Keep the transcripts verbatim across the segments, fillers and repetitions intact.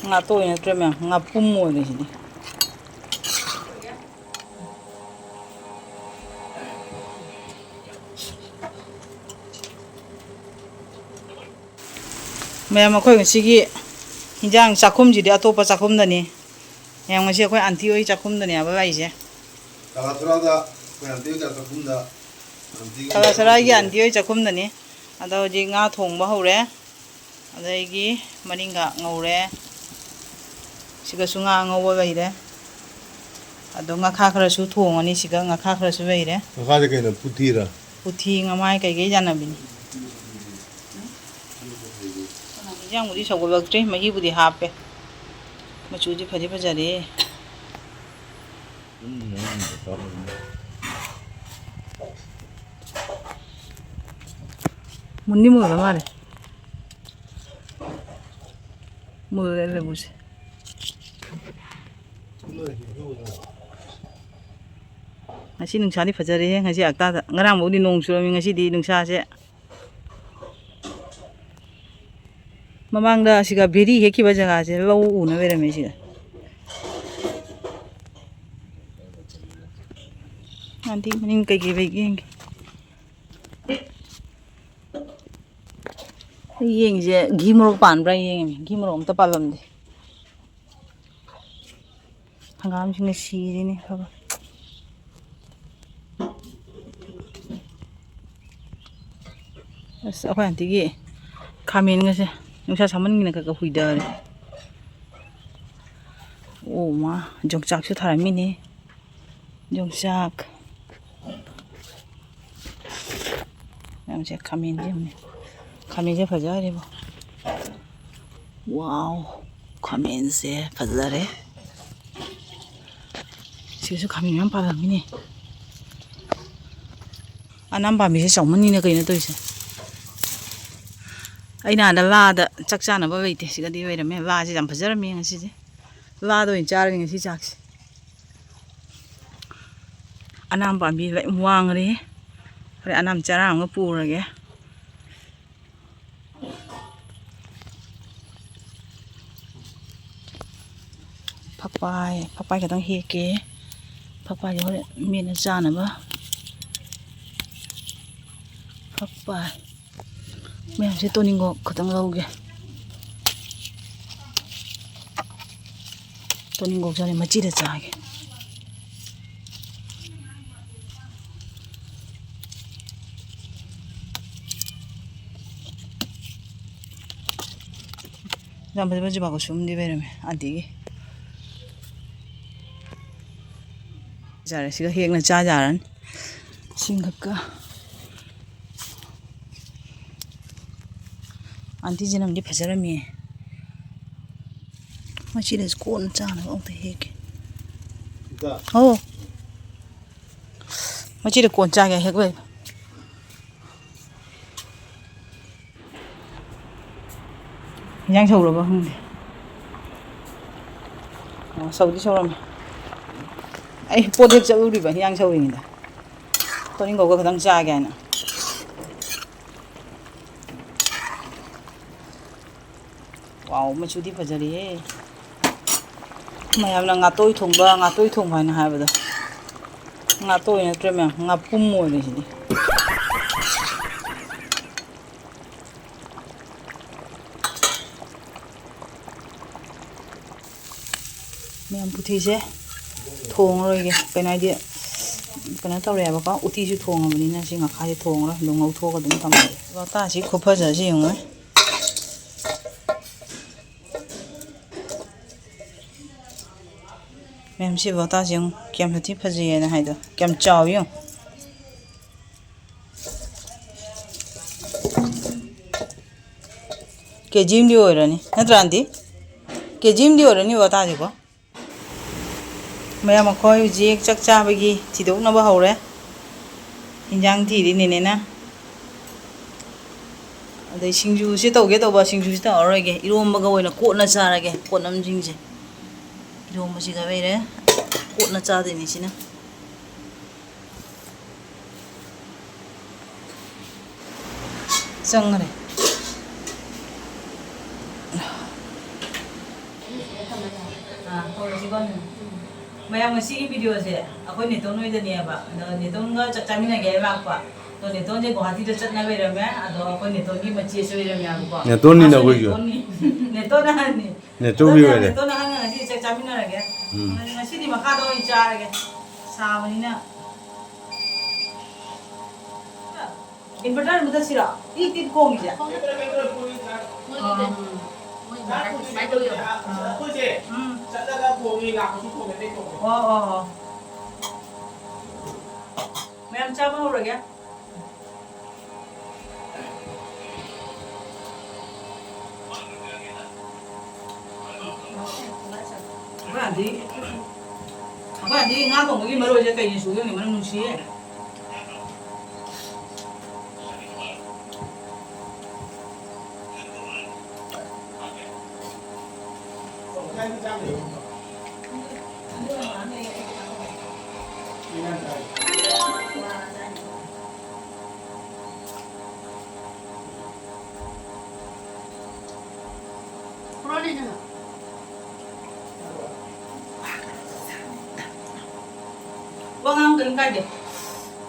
ꯉꯥ ꯑꯇꯣꯏ ꯅꯠꯇ꯭ꯔꯦ ꯃꯌꯥꯝ, ꯉꯥꯄꯨꯝ ꯑꯣꯏꯔꯦ ꯁꯤꯗꯤ꯫ ꯃꯌꯥꯝ, ꯑꯩꯈꯣꯏ ꯉꯁꯤꯒꯤ ꯍꯤꯟꯖꯥꯡ ꯆꯥꯛꯈꯨꯝꯁꯤꯗꯤ ꯑꯇꯣꯞꯄ ꯆꯥꯛꯈꯨꯝꯗꯅꯤ꯫ ꯃꯌꯥꯝ, ꯉꯁꯤ ꯑꯩꯈꯣꯏ ꯑꯟꯇꯤ ꯍꯣꯏ ꯆꯥꯛꯈꯨꯝꯗꯅꯦ ꯍꯥꯏꯕ ꯂꯥꯛꯏꯁꯦ꯫ ꯀꯂꯥꯁꯔꯥꯗ ꯑꯩꯈꯣꯏ ꯑꯟꯇꯤ ꯍꯣꯏ ꯆꯥꯛꯈꯨꯝꯗ, ꯑꯟꯇꯤ ꯍꯣꯏ ꯀꯂꯥꯁꯔꯥꯒꯤ ꯆꯥꯛꯈꯨꯝꯗ꯫ ꯑꯟꯇꯤ ꯍꯣꯏ ꯆꯥꯛꯈꯨꯝꯗꯅꯤ꯫ ꯑꯗꯣ ꯍꯧꯖꯤꯛ ꯉꯥ ꯊꯣꯡꯕ ꯍꯧꯔꯦ꯫ ꯑꯗꯒꯤ ꯃꯔꯤꯡꯒꯥ ꯉꯧꯔꯦ꯫ ꯁꯤꯒꯁꯨ ꯉꯥ ꯑꯉꯧꯕ ꯂꯩꯔꯦ꯫ ꯑꯗꯣ ꯉꯥꯈꯥ ꯈꯔꯁꯨ ꯊꯣꯡꯉꯅꯤ ꯁꯤꯒ, ꯉꯥꯈꯥ ꯈꯔꯁꯨ ꯂꯩꯔꯦ꯫ ꯉꯥꯈꯥꯁꯦ ꯀꯩꯅꯣ, ꯄꯨꯊꯤꯔ? ꯄꯨꯊꯤ, ꯉꯃꯥꯏ ꯀꯩꯀꯩ ꯌꯥꯅꯕꯤꯅꯤ꯫ ꯏꯟꯖꯥꯡꯕꯨꯗꯤ ꯁꯧꯒꯠꯂꯛꯇ꯭ꯔꯤ, ꯃꯍꯤꯕꯨꯗꯤ ꯍꯥꯞꯄꯦ꯫ ꯃꯆꯨꯗꯤ ꯐꯗꯤ ꯐꯖꯔꯦ꯫ ꯃꯨꯟꯗꯤ ꯃꯨꯜꯂ ꯃꯥꯜꯂꯦ꯫ ꯃꯨꯜꯂꯦ ꯂꯦꯕꯨꯁꯦ꯫ ꯉꯁꯤ ꯅꯨꯡꯁꯥꯗꯤ ꯐꯖꯔꯦꯍꯦ, ꯉꯁꯤ ꯍꯞꯇꯥꯗ꯫ ꯉꯔꯥꯡꯐꯧꯗꯤ ꯅꯣꯡ ꯆꯨꯔꯝꯃꯤ, ꯉꯁꯤꯗꯤ ꯅꯨꯡꯁꯥꯁꯦ꯫ ꯃꯃꯥꯡꯗ ꯁꯤꯒ ꯕꯦꯔꯤ ꯍꯦꯛꯈꯤꯕ ꯖꯒꯥꯁꯦ ꯂꯧ ꯎꯅ ꯂꯩꯔꯝꯃꯦ ꯁꯤꯒ꯫ ꯑꯗꯤ ꯃꯅꯤꯡ ꯀꯩꯀꯩ ꯂꯩꯒꯦ ꯌꯦꯡꯒꯦ꯫ ꯑꯩ ꯌꯦꯡꯉꯤꯁꯦ ꯘꯤ ꯃꯣꯔꯣꯛ ꯄꯥꯟꯕ꯭ꯔꯥ ꯌꯦꯡꯉꯤꯅꯦ꯫ ꯘꯤ ꯃꯣꯔꯣꯛ ꯑꯝꯇ ꯄꯥꯜꯂꯝꯗꯦ꯫ ꯍꯪꯒꯥꯝꯁꯤꯡꯅ ꯁꯤꯔꯤꯅꯦ ꯈꯔ ꯈꯔ꯫ ꯑꯁ, ꯑꯩꯈꯣꯏ ꯑꯟꯇꯤꯒꯤ ꯈꯥꯃꯦꯟꯒꯁꯦ ꯅꯨꯡꯁꯥ ꯁꯥꯃꯟꯒꯤꯅ ꯈꯔ ꯈꯔ ꯍꯨꯏꯗꯔꯦ꯫ ꯑꯣ ꯃꯥ, ꯌꯣꯡꯆꯥꯛꯁꯨ ꯊꯥꯔꯝꯃꯤꯅꯦ꯫ ꯌꯣꯡꯆꯥꯛ꯫ ꯃꯌꯥꯝꯁꯦ ꯈꯥꯃꯦꯟꯁꯦ ꯌꯦꯡꯉꯨꯅꯦ꯫ ꯈꯥꯃꯦꯟꯁꯦ ꯐꯖꯔꯦꯕꯣ꯫ ꯋꯥꯎ, ꯈꯥꯃꯦꯟꯁꯦ ꯐꯖꯔꯦ꯫ ꯁꯤꯁꯨ ꯈꯥꯃꯦꯟ ꯃꯌꯥꯝ ꯄꯥꯜꯂꯝꯃꯤꯅꯦ꯫ ꯑꯅꯥꯝ ꯄꯥꯝꯕꯤꯁꯦ ꯆꯥꯎꯃꯟꯅꯤꯅ ꯀꯩꯅꯣ ꯇꯧꯔꯤꯁꯦ꯫ ꯑꯩꯅ ꯑꯥꯗ ꯂꯥꯗ ꯆꯥꯛ ꯆꯥꯅꯕ ꯂꯩꯇꯦ, ꯁꯤꯗꯗꯤ ꯂꯩꯔꯝꯃꯦ꯫ ꯂꯥꯁꯦ ꯌꯥꯝ ꯐꯖꯔꯝꯃꯦ ꯉꯁꯤꯁꯦ꯫ ꯂꯥꯗ ꯑꯣꯏꯅ ꯆꯥꯔꯒꯦ ꯉꯁꯤ ꯆꯥꯛꯁꯦ꯫ ꯑꯅꯥꯝ ꯄꯥꯝꯕꯤ ꯂꯣꯏ ꯋꯥꯡꯈ꯭ꯔꯦ꯫ ꯍꯣꯔꯦꯟ ꯑꯅꯥꯝ ꯆꯔꯥ ꯑꯃꯒ ꯄꯨꯔꯒꯦ꯫ ꯐꯛꯄꯥꯏ, ꯐꯛꯄꯥꯏ ꯈꯛꯇꯪ ꯍꯦꯛꯀꯦ꯫ ꯐꯛꯄꯥꯏꯁꯦ ꯍꯣꯔꯦꯟ ꯃꯦꯠꯅ ꯆꯥꯅꯕ꯫ ꯐꯛꯄꯥꯏ ꯃꯌꯥꯝꯁꯦ ꯇꯣꯅꯤꯡꯈꯣꯛ ꯈꯛꯇꯪ ꯂꯧꯒꯦ꯫ ꯇꯣꯅꯤꯡꯈꯣꯛ ꯆꯥꯅꯤ, ꯃꯆꯤꯗ ꯆꯥꯒꯦ꯫ ꯌꯥꯝ ꯐꯖ ꯐꯖꯕ ꯀꯨꯁꯨꯝꯗꯤ ꯂꯩꯔꯝꯃꯦ ꯑꯗꯒꯤ꯫ ꯌꯥꯔꯦ, ꯁꯤꯒ ꯍꯦꯛꯅ ꯆꯥ ꯌꯥꯔꯅꯤ꯫ ꯁꯤꯡꯒꯛꯀ꯫ ꯑꯟꯇꯤꯁꯤꯅ ꯑꯃꯗꯤ ꯐꯖꯔꯝꯃꯤ꯫ ꯃꯁꯤꯗꯁꯨ ꯀꯣꯟꯅ ꯆꯥꯅꯕ ꯑꯃꯨꯛꯇ ꯍꯦꯛꯀꯦ꯫ ꯏꯇꯥ꯫ ꯑꯧ꯫ ꯃꯁꯤꯗ ꯀꯣꯟ ꯆꯥꯒꯦ ꯍꯦꯛ ꯂꯩꯕ꯫ ꯍꯤꯟꯖꯥꯡ ꯁꯧꯔꯕ ꯈꯪꯗꯦ꯫ ꯑꯣ, ꯁꯧꯗꯤ ꯁꯧꯔꯝꯃꯦ꯫ ꯑꯩ ꯄꯣꯠ ꯍꯦꯛ ꯆꯠꯂꯨꯔꯤꯕ ꯍꯤꯟꯖꯥꯡ ꯁꯧꯔꯤꯉꯩꯗ꯫ ꯇꯣꯅꯤꯡꯈꯣꯛꯀ ꯈꯤꯇꯪ ꯆꯥꯒꯦ ꯍꯥꯏꯅ꯫ ꯋꯥꯎ, ꯃꯆꯨꯗꯤ ꯐꯖꯔꯦꯍꯦ꯫ ꯃꯌꯥꯝꯅ ꯉꯥꯇꯣꯏ ꯊꯣꯡꯕ, ꯉꯥꯇꯣꯏ ꯊꯣꯡꯕ ꯍꯥꯏꯅ ꯍꯥꯏꯕꯗꯣ꯫ ꯉꯥꯇꯣꯏ ꯅꯠꯇ꯭ꯔꯦ ꯃꯌꯥꯝ, ꯉꯥꯄꯨꯝ ꯑꯣꯏꯔꯦ ꯁꯤꯗꯤ꯫ ꯃꯌꯥꯝ ꯄꯨꯊꯤꯁꯦ ꯊꯣꯡꯉꯔꯣꯏꯒꯦ꯫ ꯀꯩꯅꯣ ꯍꯥꯏꯗꯤ, ꯀꯩꯅꯣ ꯇꯧꯔꯦꯕꯀꯣ, ꯎꯇꯤꯁꯨ ꯊꯣꯡꯉꯕꯅꯤꯅ ꯁꯤ ꯉꯥꯈꯥꯁꯦ ꯊꯣꯡꯉꯔꯣꯏ, ꯑꯗꯨꯝ ꯉꯧꯊꯣꯛꯑꯒ ꯑꯗꯨꯝ ꯊꯝꯃꯒꯦ꯫ ꯂꯣꯇꯥꯁꯤ ꯈꯨꯐꯖꯁꯤ ꯌꯦꯡꯉꯨꯅꯦ꯫ ꯃꯌꯥꯝ ꯁꯤ ꯂꯣꯇꯥꯁꯤ ꯌꯦꯡꯉꯨ, ꯀꯌꯥꯝ ꯊꯤ ꯐꯖꯩꯌꯦꯅ ꯍꯥꯏꯗꯣ, ꯀꯌꯥꯝ ꯆꯥꯎꯏ ꯌꯦꯡꯉꯨ꯫ ꯀꯦ ꯖꯤ ꯑꯃꯗꯤ ꯑꯣꯏꯔꯅꯤ, ꯅꯠꯇ꯭ꯔꯥ ꯑꯟꯇꯤ? ꯀꯦ ꯖꯤ ꯑꯃꯗꯤ ꯑꯣꯏꯔꯅꯤ ꯂꯣꯇꯥꯁꯤꯀꯣ꯫ ꯃꯌꯥꯝ, ꯑꯩꯈꯣꯏ ꯍꯧꯖꯤꯛ ꯆꯥꯛ ꯆꯥꯕꯒꯤ ꯊꯤꯗꯣꯛꯅꯕ ꯍꯧꯔꯦ꯫ ꯏꯟꯖꯥꯡ ꯊꯤꯔꯤ ꯅꯦꯅꯦꯅ꯫ ꯑꯗꯩ ꯁꯤꯡꯖꯨꯁꯤ ꯇꯧꯒꯦ ꯇꯧꯕ, ꯁꯤꯡꯖꯨꯁꯤ ꯇꯧꯔꯔꯣꯏꯒꯦ, ꯏꯔꯣꯝꯕꯒ ꯑꯣꯏꯅ ꯀꯣꯠꯅ ꯆꯥꯔꯒꯦ, ꯄꯣꯠꯅꯝꯁꯤꯡꯁꯦ꯫ ꯏꯔꯣꯝꯕꯁꯤꯒ ꯂꯩꯔꯦ, ꯀꯣꯠꯅ ꯆꯥꯗꯣꯏꯅꯤ ꯁꯤꯅ꯫ ꯆꯪꯈ꯭ꯔꯦ꯫ ꯑꯥ, ꯍꯧꯔꯁꯤꯀꯣ꯫ ꯃꯌꯥꯝ, ꯉꯁꯤꯒꯤ ꯚꯤꯗꯤꯑꯣꯁꯦ ꯑꯩꯈꯣꯏ ꯅꯦꯇꯣꯟ ꯍꯣꯏꯗꯅꯦꯕ꯫ ꯑꯗꯣ ꯅꯦꯇꯣꯟꯒ ꯆꯥꯛ ꯆꯥꯃꯤꯟꯅꯒꯦ ꯍꯥꯏ ꯂꯥꯛꯄ꯫ ꯑꯗꯣ ꯅꯦꯇꯣꯟꯁꯦ ꯒꯨꯋꯥꯍꯥꯇꯤꯗ ꯆꯠꯅ ꯂꯩꯔꯝꯃꯦ꯫ ꯑꯗꯣ ꯑꯩꯈꯣꯏ ꯅꯦꯇꯣꯟꯒꯤ ꯃꯆꯦꯁꯨ ꯑꯣꯏꯔꯝꯃꯦꯕꯀꯣ꯫ ꯅꯦꯇꯣꯟꯅꯤꯅ ꯃꯥꯁꯨ ꯑꯩꯈꯣꯏꯁꯨ꯫ ꯅꯦꯇꯣꯟꯅꯤ꯫ ꯅꯦꯇꯣꯟ ꯑꯍꯟꯅꯤ꯫ ꯅꯦꯇꯣꯟꯕꯤ ꯑꯗꯣ ꯑꯣꯏꯔꯦ꯫ ꯅꯦꯇꯣꯟ ꯑꯍꯟꯒ ꯉꯁꯤ ꯆꯥꯛ ꯆꯥꯃꯤꯟꯅꯔꯒꯦ꯫ ꯎꯝ꯫ ꯉꯁꯤꯗꯤ ꯃꯈꯥꯗ ꯑꯣꯏꯅ ꯆꯥꯔꯒꯦ꯫ ꯁꯥꯕꯅꯤꯅ꯫ ꯏꯟꯚꯔꯇꯔ ꯑꯃ ꯃꯨꯊꯠꯁꯤꯔꯣ? ꯇꯤꯛ ꯇꯤꯛ ꯈꯣꯡꯉꯤꯁꯦ꯫ ꯃꯣꯏꯒꯤ ꯑꯥ꯫ ꯀꯩꯅꯣ, ꯃꯣꯏ ꯃꯊꯛꯇ ꯁꯨꯃꯥꯏꯅ ꯇꯧꯋꯦꯕ꯫ ꯑꯥ꯫ ꯎꯝ꯫ ꯑꯣ, ꯑꯣ, ꯑꯣ꯫ ꯃꯌꯥꯝ ꯆꯥꯕ ꯍꯧꯔꯒꯦ꯫ ꯑꯩꯈꯣꯏ ꯑꯥꯟꯇꯤ, ꯑꯩꯈꯣꯏ ꯑꯥꯟꯇꯤ ꯉꯥ ꯊꯣꯡꯕꯒꯤ ꯃꯔꯣꯏꯁꯦ ꯀꯩꯅ ꯁꯨꯒꯦ ꯈꯪꯗꯦ, ꯃꯅꯝ ꯅꯨꯡꯁꯤꯌꯦ꯫ ꯋꯥ ꯉꯥꯡ ꯀꯔꯤꯝ ꯀꯥꯏꯗꯦ꯫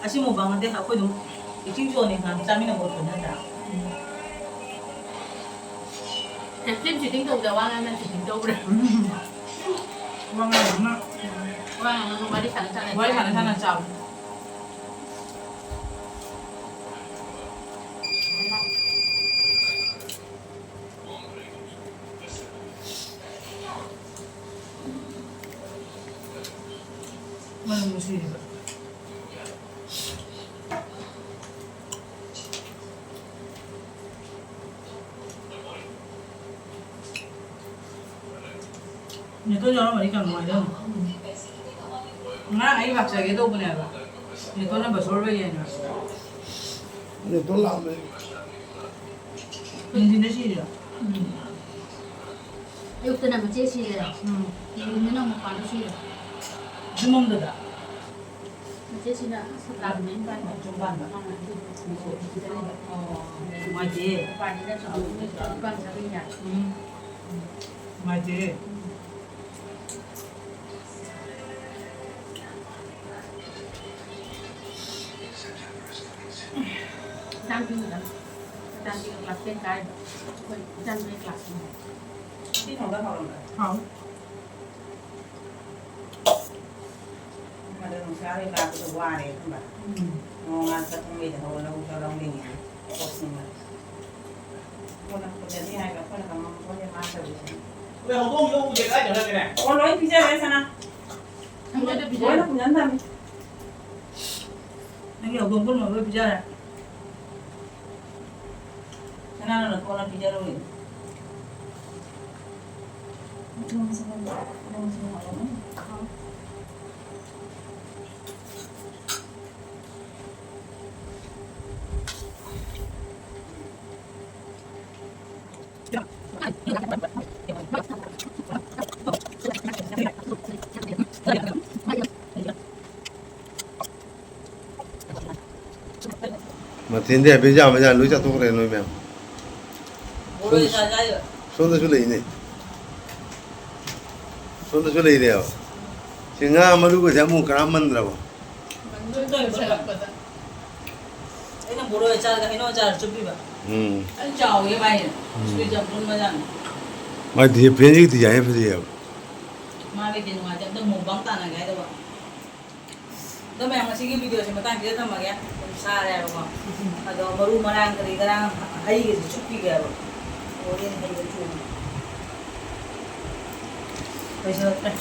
ꯑꯁꯤ ꯃꯨꯛꯕꯥꯡ ꯅꯠꯇꯦ, ꯑꯩꯈꯣꯏ ꯑꯗꯨꯝ eating showꯅꯤ, ꯉꯥꯟ ꯆꯥꯃꯤꯟꯅꯕ ꯑꯣꯏꯕ ꯅꯠꯇ꯭ꯔꯥ? ꯐꯤꯂꯝ shooting ꯇꯧꯕꯗ ꯋꯥ ꯉꯥꯡꯅ shooting ꯇꯧꯕ꯭ꯔꯥ? ꯋꯥ ꯉꯥꯡꯅ ꯋꯥ ꯉꯥꯡꯅ ꯋꯥꯔꯤ ꯁꯥꯟꯅ ꯁꯥꯟꯅ ꯋꯥꯔꯤ ꯁꯥꯟꯅ ꯁꯥꯟꯅ ꯆꯥꯕ꯫ ꯃꯅꯝ ꯅꯨꯡꯁꯤꯔꯤꯕ꯫ ꯅꯦꯇꯣꯟ ꯌꯥꯎꯔꯝꯃꯗꯤ ꯀꯌꯥꯝ ꯅꯨꯡꯉꯥꯏꯗꯣꯏꯅꯣ꯫ ꯉꯔꯥꯡ ꯑꯩ ꯂꯥꯛꯆꯒꯦ ꯇꯧꯕꯅꯦꯕ꯫ ꯅꯦꯇꯣꯟꯅ ꯕꯁꯣꯔ ꯂꯩꯌꯦꯅ꯫ ꯅꯦꯇꯣꯟ ꯂꯥꯛꯑꯝꯃꯦ꯫ ꯅꯨꯡꯊꯤꯟꯗ ꯁꯤꯔꯤꯔꯣ? ꯎꯝ꯫ ꯑꯌꯨꯛꯇꯅ ꯃꯆꯦ ꯁꯤꯔꯦ꯫ ꯎꯝ꯫ ꯅꯨꯡꯊꯤꯟꯗꯅ ꯑꯃꯨꯛ ꯄꯥꯟꯗ ꯁꯤꯔꯦ꯫ ꯌꯨꯝꯂꯣꯝꯗꯗ? ꯃꯆꯦꯁꯤꯅ ꯁꯥꯇ꯭ꯔꯥꯒꯤ ꯃꯌꯨꯝ ꯄꯥꯟꯕ꯫ ꯃꯌꯨꯝ ꯄꯥꯟꯕ꯫ ꯑꯣ, ꯅꯨꯡꯉꯥꯏꯇꯦ꯫ ꯃꯄꯥꯟꯁꯤꯅ ꯁꯨꯝ ꯏꯄꯥꯝ ꯁꯥꯕꯤꯅ꯫ ꯎꯝ꯫ ꯅꯨꯡꯉꯥꯏꯇꯦ꯫ ꯎꯝ꯫ ꯏꯆꯥꯅꯨꯄꯤꯒ ꯀ꯭ꯂꯥꯁ ꯇꯦꯟ ꯀꯥꯏꯕ꯫ ꯑꯩꯈꯣꯏ ꯏꯆꯥꯅꯨꯄꯤ ꯀ꯭ꯂꯥꯁ ꯇꯦꯟ꯫ ꯁꯤ ꯊꯣꯡꯕ ꯍꯥꯎꯔꯝꯕ꯭ꯔꯥ? ꯍꯥꯎ꯫ ꯑꯗꯣ ꯅꯨꯡꯁꯥ ꯍꯣꯏ ꯂꯥꯛꯄꯗꯣ ꯋꯥꯔꯦ ꯈꯪꯕ꯫ ꯎꯝ꯫ ꯅꯣꯡꯉꯥꯜ ꯆꯠꯄꯉꯩꯗ ꯍꯧꯒꯠꯂꯒ ꯂꯧꯅꯤꯡꯉꯦ꯫ ꯀꯣꯛꯁꯤꯡꯅ꯫ ꯀꯣꯟꯅ ꯐꯖꯅꯤ ꯍꯥꯏꯕ ꯑꯩꯈꯣꯏꯅ ꯈꯪꯉꯝ ꯄꯣꯠꯇꯦ ꯃꯥ ꯇꯧꯔꯤꯁꯦ꯫ ꯅꯣꯏ ꯍꯧꯗꯣꯡ ꯌꯣꯛꯄꯁꯦ ꯀꯥꯏ ꯆꯠꯈ꯭ꯔꯒꯦꯅꯦ? ꯑꯣ, ꯂꯣꯏ ꯄꯤꯖꯔꯦ ꯁꯅꯥ꯫ ꯊꯃꯣꯏꯗ ꯄꯤꯖꯔꯦ꯫ ꯂꯣꯏꯅ ꯄꯨꯟꯁꯤꯟ ꯊꯝꯃꯦ꯫ ꯅꯪꯒꯤ ꯍꯧꯗꯣꯡ ꯄꯨꯝꯅꯃꯛ ꯂꯣꯏ ꯄꯤꯖꯔꯦ꯫ ꯁꯅꯥꯅ ꯂꯧꯊꯣꯛꯑ ꯄꯤꯖꯔꯣꯏ꯫ ꯃꯊꯦꯜꯗꯤ ꯍꯥꯏꯐꯦꯠ ꯌꯥꯝꯕꯖꯥꯠꯅꯤ, ꯂꯣꯏ ꯆꯥꯊꯣꯛꯈ꯭ꯔꯦ ꯅꯣꯏ ꯃꯌꯥꯝ꯫ ꯕꯣꯔꯣꯏ ꯆꯥ ꯆꯥꯏꯕ꯫ ꯁꯣꯝꯗꯁꯨ ꯂꯩꯅꯦ꯫ ꯁꯣꯝꯗꯁꯨ ꯂꯩꯔꯦꯕ꯫ ꯁꯤ ꯉꯥ ꯃꯔꯨꯒꯁꯦ ꯑꯃꯨꯛ ꯀꯔꯥꯝꯃꯟꯗ꯭ꯔꯕꯣ? ꯃꯟꯗꯣꯏ ꯇꯧꯔꯛꯄꯗ꯫ ꯑꯩꯅ ꯕꯣꯔꯣꯏ ꯑꯆꯥꯔꯒ ꯍꯩꯅꯧ ꯑꯆꯥꯔ ꯆꯨꯞꯄꯤꯕ꯫ ꯎꯝ꯫ ꯑꯩ ꯆꯥꯎꯋꯦ ꯚꯥꯏ꯫ ꯎꯝ꯫ ꯁ꯭ꯋꯤꯠ ꯌꯥꯝ ꯊꯨꯝꯕꯖꯥꯠꯅꯤ꯫ ꯃꯥꯏ ꯗꯤ-, ꯐꯦꯟꯁꯤꯒꯤ ꯗꯤꯖꯥꯏꯟ ꯐꯖꯩꯌꯦꯕ꯫ ꯃꯥꯒꯤꯗꯤ ꯅꯨꯡꯉꯥꯏꯇꯦ꯫ ꯑꯝꯇ ꯃꯨꯛꯕꯥꯡ ꯇꯥꯟꯅꯒꯦ ꯍꯥꯏꯗꯧꯕ꯫ ꯑꯗꯣ ꯃꯌꯥꯝ, ꯉꯁꯤꯒꯤ ꯚꯤꯗꯤꯑꯣꯁꯦ ꯃꯇꯥꯡꯁꯤꯗ ꯊꯝꯃꯒꯦ꯫ ꯑꯗꯨꯝ ꯁꯥꯔꯦꯕꯀꯣ꯫ ꯑꯗꯣ ꯃꯔꯨ ꯃꯔꯥꯡ ꯀꯔꯤ ꯀꯔꯥꯡ ꯍꯩꯒꯁꯦ ꯆꯨꯞꯄꯤꯒꯦꯕ꯫ ꯍꯣꯔꯦꯟ ꯍꯩꯒ ꯊꯣꯡꯉꯦ꯫ ꯂꯣꯏꯁꯤꯜꯂꯛꯇ꯭ꯔꯦ꯫